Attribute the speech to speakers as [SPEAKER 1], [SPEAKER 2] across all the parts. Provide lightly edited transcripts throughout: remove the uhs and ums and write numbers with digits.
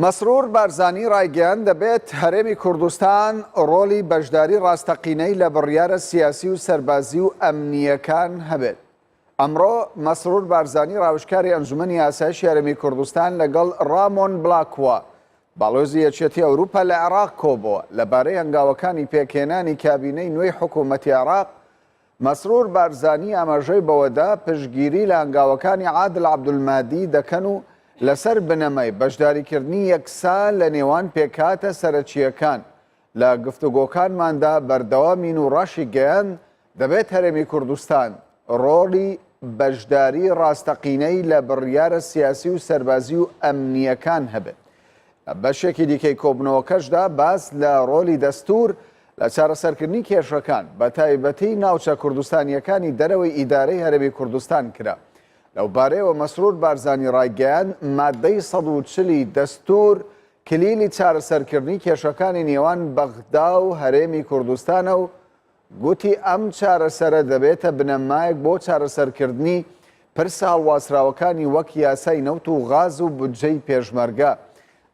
[SPEAKER 1] مەسرور بارزانی ڕایگەیاند، دەبێت هەرێمی کوردستان ڕۆڵی بەشداری ڕاستەقینەی لە بڕیارە سیاسی و سەربازی و ئەمنییەکان هەبێت. ئەمڕۆ مەسرور بارزانی ڕاوێژکاری ئەنجومەنی ئاسایشی هەرێمی کوردستان لەگەڵ ڕامۆن بلاکوا باڵۆزی یەکێتی ئەوروپا لە عێراق کۆبووە لەبارەی هەنگاوەکانی پێکهێنانی کابینەی نوێی حکوومەتی عێراق مەسرور بارزانی ئاماژەی بەوەدا، پشتگیری لە هەنگاوەکانی عادل عەبدولمەهدی دەکەن و لەسەر بنەمای بەشداریکردنی یەکسان لە نێوان پێکهاتە سەرەکییەکان لە گفتوگۆکانماندا بەردەوامین و ڕاشیگەیاند، دەبێت هەرێمی کوردستان ڕۆڵی بەشداری ڕاستەقینەی لە بڕیارە سیاسی و سەربازی و ئەمنییەکان هەبێت. لە بەشێکی دیکەی کۆبوونەوەکەشدا باس لە ڕۆلی دەستوور لە چارەسەرکردنی کێشەکان، بەتایبەتی ناوچە کوردستانییەکانی دەرەوەی ئیدارەی هەرێمی کوردستان کرا. لەوبارەیەوە مەسرور بارزانی ڕایگەیاند، ماددەی 140 ی دەستوور کلیلی چارەسەرکردنی کێشەکانی نێوان بەغدا و هەرێمی کوردستانە و گوتی ئەم چارەسەرە دەبێتە بنەمایەک بۆ چارەسەرکردنی پرسە هەڵواسراوەکانی وەک یاسای نەوت و غاز و بودجەی پێشمەرگە.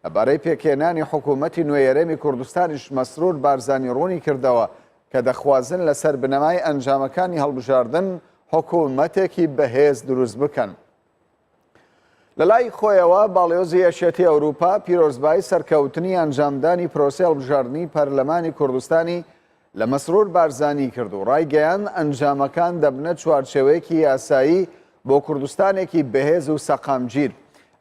[SPEAKER 1] لەبارەی پێکهێنانی حکوومەتی نوێی هەرێمی کوردستانیش مەسرور بارزانی ڕوونی کردەوە کە دەخوازن لەسەر بنەمای ئەنجامەکانی هەڵبژاردن حکوومەتێکی بەهێز دروست بکەن. لەلای خۆیەوە باڵیۆزی یەکێتی ئەوروپا پیرۆزبایی سەرکەوتنی ئەنجامدانی پرۆسەی هەڵبژاردنی پەرلەمانی کوردستانی لە مەسرور بارزانی کرد و ڕایگەیاند ئەنجامەکان دەبنە چوارچێوەیەکی یاسایی بۆ کوردستانێکی بەهێز و سەقامگیر.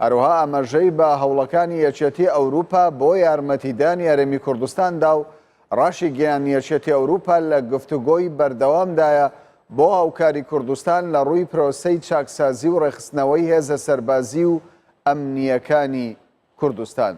[SPEAKER 1] هەروەها ئاماژەی بە هەوڵەکانی یەکێتی ئەوروپا بۆ یارمەتیدانی هەرێمی کوردستان دا و ڕاشیگەیاند یەکێتی ئەوروپا لە گفتوگۆی بەردەوامدایە بۆ هاوکاری کوردستان لە ڕووی پرۆسەی چاکسازی و ڕێکخستنەوەی هێزە سەربازی و ئەمنییەکانی کوردستان.